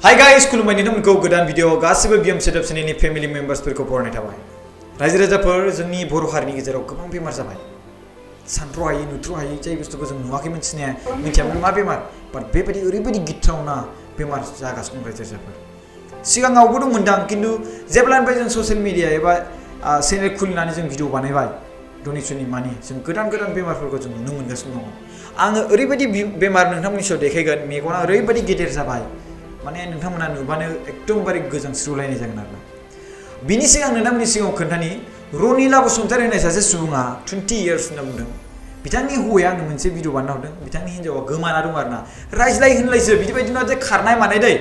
Hi guys, खुलुमबाय नोंथांमोनखौ गोदान video गासिबो बिएम सेटअप चेनेलनि फेमिलि मेम्बार्सफोरखौ बरायनाय थाबाय। रायजो राजाफोर जोंनि बर' हारिनि गेजेराव गोबां बेमार जाबाय। सानथ्र' हायै नुथ्र' हायै जाय बुस्थुखौ जों नुवाखैमोन मिथियामोन मा बेमार बाट बेबायदि ओरैबायदि गिथावना बेमार जागासिनो दं रायजो राजाफोर। सिगाङावबो दंमोनदां खिन्थु जेब्लानिफ्राय जों ससियेल मिडिया एबा चेनेल खुलिनानै जों भिडिअ बानायबाय डनेसननि मानि जों गोदान गोदान बेमारफोरखौ जों नुनो मोनगासिनो दङ। आङो ओरैबायदि बेमार नोंथांमोननि सायाव देखायगोन मेगना ओरैबायदि गेदेर जाबाय माने नोंथांमोना नुबानो एकदमबारे गोजांस्रिउलायनाय जागोन आरोना। बिनि सिगां नोंथांमोननि सिगाङाव खोन्थानि रमिला बसुमतारी होननाय सासे सुबुङा 20 इयार्स होनना बुंदों। बिथांनि हौवाया आंनो मोनसे भिडिअ बानायना हरदों। बिथांनि हिन्जावा गोमाना दं आरोना। रायज्लाय होनलायसो बिदिबायदि नङा जे खारनाय मानाय दै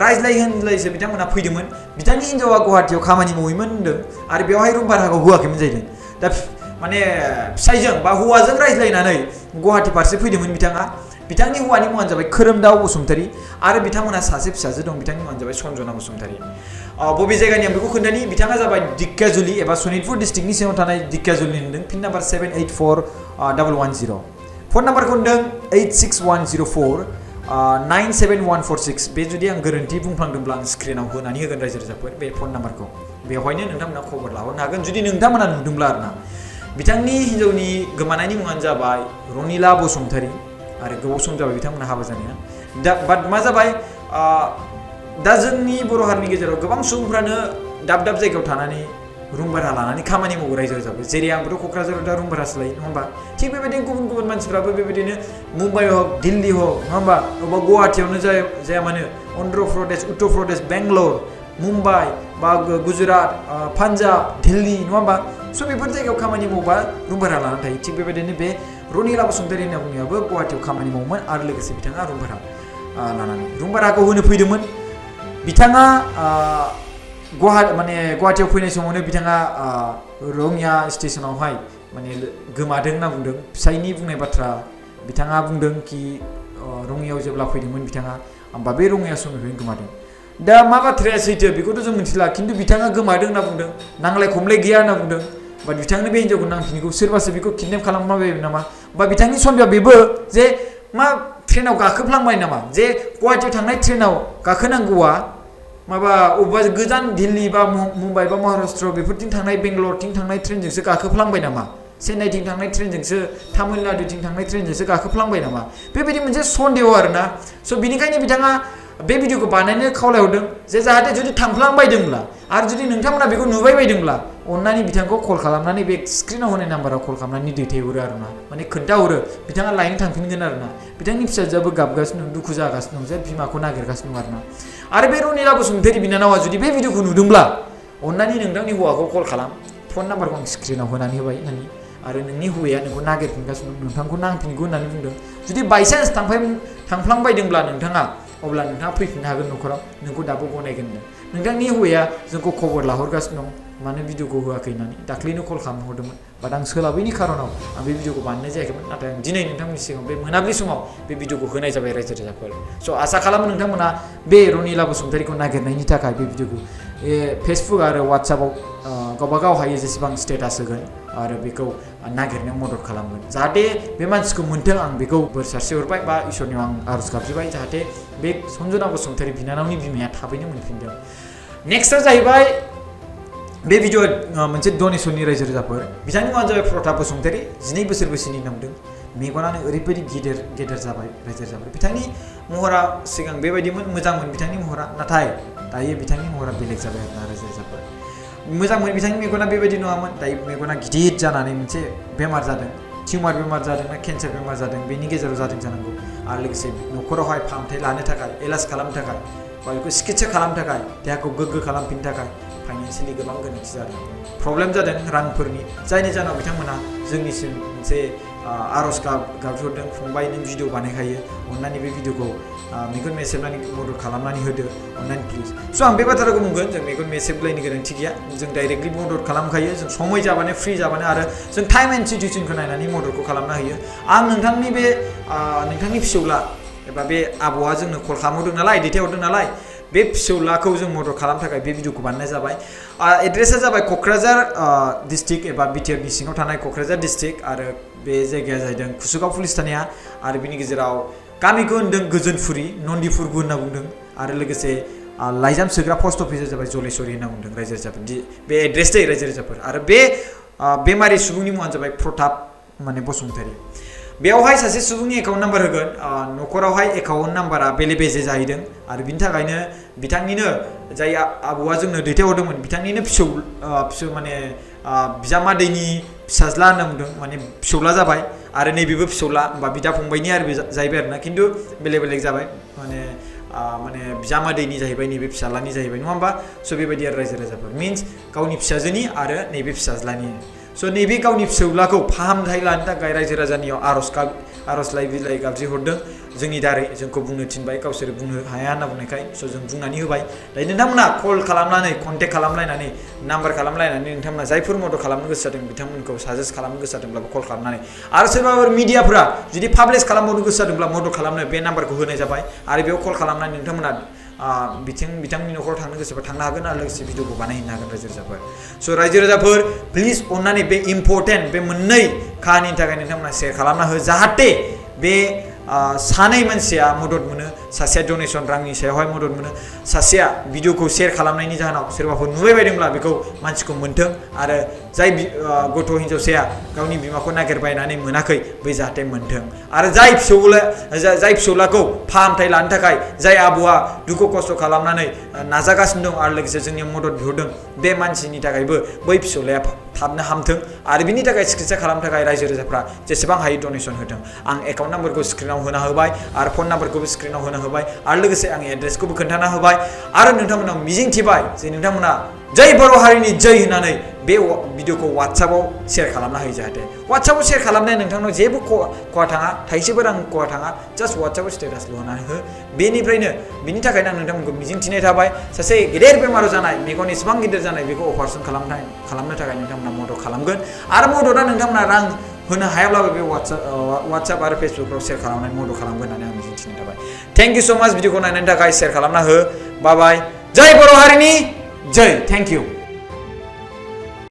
रायज्लाय होनलायसो बिथांमोना फैदोंमोन। बिथांनि हिन्जावा गुवाहाटियाव खामानि मावहैमोन होनदों आरो बेवहाय रुम भाराखौ होआखैमोन जाहैदों। दा माने फिसायजों बा हौवाजों रायज्लायनानै गुवाहाटि फारसे फैदोंमोन बिथाङा। बिथांनि हौवानि मुङानो जाबाय खोरोमदाव बसुमतारी आरो बिथांमोनहा सासे फिसाजो दं। बिथांनि मुङानो जाबाय सन्जना बसुमतारी। बबे जायगानि आं बेखौ खोन्थानि बिथाङा जाबाय दिक्याजुलि एबा सनितपुर डिस्ट्रिक्टनि सिङाव थानाय दिक्याजुलि होनदों। Pin number 784110। फन नाम्बारखौ होनदों 8610497146। बे जुदि आं गोरोन्थि बुंफ्लांदोंब्ला आं स्क्रिनाव होनानै होगोन रायजो राजाफोर बे फन नाम्बारखौ। बेवहायनो नोंथांमोना खबर लाहरनो हागोन जुदि नोंथांमोना नुदोंब्ला आरोना। बिथांनि हिन्जावनि गोमानायनि मुङानो जाबाय रमिला बसुमतारी आरो गोबाव सम जाबाय बिथांमोना हाबा जानाया। दा बाट मा जाबाय दा जोंनि बर' हारिनि गेजेराव गोबां सुबुंफ्रानो दाब दाब जायगायाव थानानै रुम भारा लानानै खामानि मावो रायजो राजाफोर। जेरै आंबोथ' क'क्राझाराव दा रुम भारासो लायो नङा होमबा। थिग बेबायदिनो गुबुन गुबुन मानसिफ्राबो बेबायदिनो मुम्बाइ हक दिल्ली हक नङा होमबा अबा गुवाहाटियावनो जाया मानो अन्ध्र प्रदेश उत्तर प्रदेश बेंगलर मुम्बाइ बा गुजरात पान्जाब दिल्ली नङा होमबा। स' बेफोर जायगायाव खामानि मावबा रुम भारा लानानै थायो। थिग बेबायदिनो बे रमिला बसुमतारी होनना बुंनायाबो गुवाहाटियाव खामानि मावोमोन आरो लोगोसे बिथाङा रुम भारा लानानै रुम भाराखौ होनो फैदोंमोन। बिथाङा गुवाहाटियाव फैनाय समावनो बिथाङा रङिया स्टेशनावहाय माने गोमादों होनना बुंदों। फिसायनि बुंनाय बाथ्रा बिथाङा बुंदों कि रङियायाव जेब्ला फैदोंमन बिथाङा होमबा बे रङिया समनिफ्रायनो गोमादों। दा मा बाथ्राया सैथो बेखौथ' जों मिथिला खिन्थु बिथाङा गोमादों होनना बुंदों। नांलाय खमलाय गैया होनना बुंदों। बाट बिथांनो बे हिन्जावखौ नांफिनगौ सोरबासो बेखौ किडनेप खालामलाबायबाय नामा बा बिथांनि सन्देहआ बेबो जे मा ट्रेनाव गाखोफ्लांबाय नामा जे गुवाहाटियाव थांनाय ट्रेनाव गाखोनांगौआ माबा अबेबा गोजान दिल्ली बा मुम्बाइ बा महाराष्ट्र बेफोरथिं थांनाय बेंगलरथिं थांनाय ट्रेनजोंसो गाखोफ्लांबाय नामा चेन्नाइथिं थांनाय ट्रेनजोंसो तामिलनाडुथिं थांनाय ट्रेनजोंसो गाखोफ्लांबाय नामा बेबायदि मोनसे सन्देह आरोना। स' बिनिखायनो बिथाङा बे भिडिअखौ बानायनो खावलायहरदों जे जाहाथे जुदि थांफ्लांबायदोंब्ला आरो जुदि नोंथांमोना बेखौ नुबाय बायदोंब्ला अननानै बिथांखौ कल खालामनानै बे स्क्रिनाव होनाय नाम्बाराव कल खालामनानै दैथायहरो आरोना माने खोन्थाहरो बिथाङा लायनो थांफिनगोन आरोना। बिथांनि फिसाजोआबो गाबगासिनो दं दुखु जागासिनो दं जे बिमाखौ नागिरगासिनो दं आरोना। आरो बे रमिला बसुमतारी बिनानावा जुदि बे भिडिअखौ नुदोंब्ला अननानै नोंथांनि हौवाखौ कल खालाम फन नाम्बारखौ आं स्क्रिनाव होनानै होबाय होननानै आरो नोंनि हौवाया नोंखौ नागिरफिनगासिनो दं नोंथांखौ नांफिनगौ होननानै बुंदों। जुदि बायसान्स थांफ्लांबायदोंब्ला नोंथाङा अब्ला नोंथाङा फैफिननो हागोन न'खराव नोंखौ दाबो गनायगोन होनदों। नोंथांनि हौवाया जोंखौ खबर लाहरगासिनो दं मानो भिडिअखौ होआखै होननानै दाख्लैनो कल खालामहरदोंमोन बाट आं सोलाबैनि खारनाव आं बे भिडिअखौ बानायनाय जायाखैमोन। नाथाय आं दिनै नोंथांमोननि सिगाङाव बे मोनाबिलि समाव बे भिडिअखौ होनाय जाबाय रायजो राजाफोर। स' आसा खालामो नोंथांमोना बे रमिला बसुमतारीखौ नागिरनायनि थाखाय बे भिडिअखौ फेसबुक आरो वाट्सएपआव गावबा गाव हायो जेसेबां स्टेटास होगोन आरो बेखौ नागिरनायाव मदद खालामगोन जाहाथे बे मानसिखौ मोन्थों। आं बेखौ बोर सारस्रि हरबाय बा इसोरनियाव आं आरज गाबज्रिबाय जाहाथे बे सन्जना बसुमतारी बिनानावनि बिमाया थाबैनो मोनफिनदों। नेक्स्टआ जाहैबाय बे भिडिअ मोनसे डनेसननि रायजो राजाफोर बिथांनि मुङानो जाबाय प्रताप बसुमतारी 12 बोसोर बैसोनि नामदों। मेगनानो ओरैबायदि गेदेर जाबाय रायजो राजाफोर। बिथांनि महरा सिगां बेबायदिमोन मोजांमोन बिथांनि महरा नाथाय दायो बिथांनि महरा बेलेग जाबाय आरोना रायजो राजाफोर। मोजांमोन बिथांनि मेगना बेबायदि नङामोन दायो मेगना गिदिर जानानै मोनसे बेमार जादों टिउमार बेमार जादों ना केन्सार बेमार जादों बेनि गेजेराव जादों जानांगौ आरो लोगोसे न'खरावहाय फाहामथाय लानो थाखाय इलाज खालामनो थाखाय बा बेखौ सिकित्सा खालामनो थाखाय देहाखौ गोग्गो खालामफिननो थाखाय फाइनान्सियेलि गोबां गोनांथि जादों प्रब्लेम जादों रांफोरनि जायनि जाहोनाव बिथांमोना जोंनिसिम मोनसे आरज गाबज्रिहरदों फंबाय नों भिडिअ बानायखायो अननानै बे भिडिअखौ मेगन मेसेबनानै मदद खालामनानै होदो अननानै प्लिज। स' आं बे बाथ्राखौ बुंगोन जों मेगन मेसेबलायनि गोनांथि गैया जों डाइरेक्टलि मदद खालामखायो जों समय जाबानो फ्रि जाबानो आरो जों टाइम एन्ड सिटुएसनखौ नायनानै मददखौ खालामना होयो। आं नोंथांनि फिसौला एबा बे आबौआ जोंनो कल खालामहरदों नालाय दैथायहरदों नालाय बे फिसौलाखौ जों मदद खालामनो थाखाय बे भिडिअखौ बानायनाय जाबाय। एड्रेसा जाबाय क'क्राझार डिस्ट्रिक्ट एबा बिटिआरनि सिङाव थानाय क'क्राझार डिस्ट्रिक्ट आरो बे जायगाया जाहैदों कुसुगाव पुलिस थानाया आरो बिनि गेजेराव गामिखौ होनदों गोजोनफुरि नन्दिफुरबो होनना बुंदों आरो लोगोसे लाइजाम सोग्रा पस्ट अफिसा जाबाय जलेश्वरी होनना बुंदों रायजो राजाफोर बे एड्रेस दै रायजो राजाफोर आरो बे बेमारि सुबुंनि मुङानो जाबाय प्रताप माने बसुमतारी बेयावहाय सासे सुबुंनि एकाउन्ट नाम्बार होगोन न'खरावहाय एकाउन्ट नाम्बारा बेले बेजे जाहैदों आरो बिनि थाखायनो बिथांनिनो जाय आबौआ जोंनो दैथायहरदोंमोन बिथांनिनो फिसौ माने बिजामादैनि फिसाज्ला होनना बुंदों माने फिसौला जाबाय आरो नैबेबो फिसौला होमबा बिदा फंबायनि आरो जाहैबाय आरोना खिन्थु बेलेग बेलेग जाबाय माने बिजामादैनि जाहैबाय नैबे फिसालानि जाहैबाय नङा होमबा स' बेबायदि आरो रायजो राजाफोर मिन्स गावनि फिसाजोनि आरो नैबे फिसाज्लानि स' नैबे गावनि फिसौलाखौ फाहामथाय लानो थाखाय रायजो राजानियाव आर'जलाइ बिलाइ गाबज्रिहरदों जोंनि दारै जोंखौ बुंनो थिनबाय गावसोर बुंनो हाया होनना बुंनायखाय स' जों बुंनानै होबाय दायो नोंथांमोना कल खालामनानै कन्टेक्ट खालामलायनानै नाम्बार खालामलायनानै नोंथांमोना जायफोर मदद खालामनो गोसो जादों बिथांमोनखौ साजेस्ट खालामनो गोसो जादोंब्लाबो कल खालामनानै आरो सोरबाफोर मिडियाफोरा जुदि पाब्लिश खालामबावनो गोसो जादोंब्ला मदद खालामनो बे नाम्बारखौ होनाय जाबाय आरो बेयाव कल खालामनानै नोंथांमोना बिथांनि न'खराव थांनो गोसोबा थांनो हागोन आरो लोगोसे भिडिअखौ बानायहैनो हागोन रायजो राजाफोर स' रायजो राजाफोर प्लिज अननानै बे इम्परटेन्ट बे मोननै काहानिनि थाखाय नोंथांमोना शेयार खालामना हो जाहाथे बे सानै मानसिया मदद मोनो सासेया डनेसन रांनि सायावहाय मदद मोनो सासेया भिडिअखौ शेयार खालामनायनि जाहोनाव सोरबाफोर नुबाय बायदोंब्ला बेखौ मानसिखौ मोनथों आरो जाय गथ' हिन्जावसाया गावनि बिमाखौ नागिरबायनानै मोनाखै बै जाहाथे मोनथों आरो जाय फिसौलाखौ फाहामथाय लानो थाखाय जाय आबौआ दुखु खस्थ' खालामनानै नाजागासिनो दं आरो लोगोसे जोंनि मदद बिहरदों बे मानसिनि थाखायबो बै फिसौलाया थाबनो हामथों आरो बिनि थाखाय चिकित्सा खालामनो थाखाय रायजो राजाफ्रा जेसेबां हायो डनेसन होथों आं एकाउन्ट नाम्बारखौ स्क्रिनाव होना होबाय आरो फन नाम्बारखौबो स्क्रिनाव होना होबाय आरो लोगोसे आं एड्रेसखौबो खोन्थाना होबाय आरो नोंथांमोनाव मिजिंथिबाय जे नोंथांमोना जै बर' हारिनि जै होननानै बे भिडिअखौ वाट्सएपआव शेयार खालामना होयो जाहाथे वाट्सएपआव शेयार खालामनाया नोंथांनाव जेबो खहा थाङा थाइसेबो रां खहा थाङा जास्ट वाट्सएपआव स्टेटासल' होनानै हो बेनिफ्रायनो बिनि थाखायनो आं नोंथांमोनखौ मिजिंथिनाय थाबाय सासे गेदेर बेमार जानाय मेगन एसेबां गिदिर जानाय बेखौ अपारेसन खालामनो थाखाय नोंथांमोना मदद खालामगोन आरो मददआ नोंथांमोना रां होनो हायाब्लाबो बे वाट्सएप आरो फेसबुकफ्राव शेयार खालामनानै मदद खालामगोन होननानै आं मिजिंथिनाय थाबाय थेंक इउ स' माच भिडिअखौ नायनायनि थाखाय शेयार खालामना हो बाय बाय जय बर' हारिनि जय थेंक इउ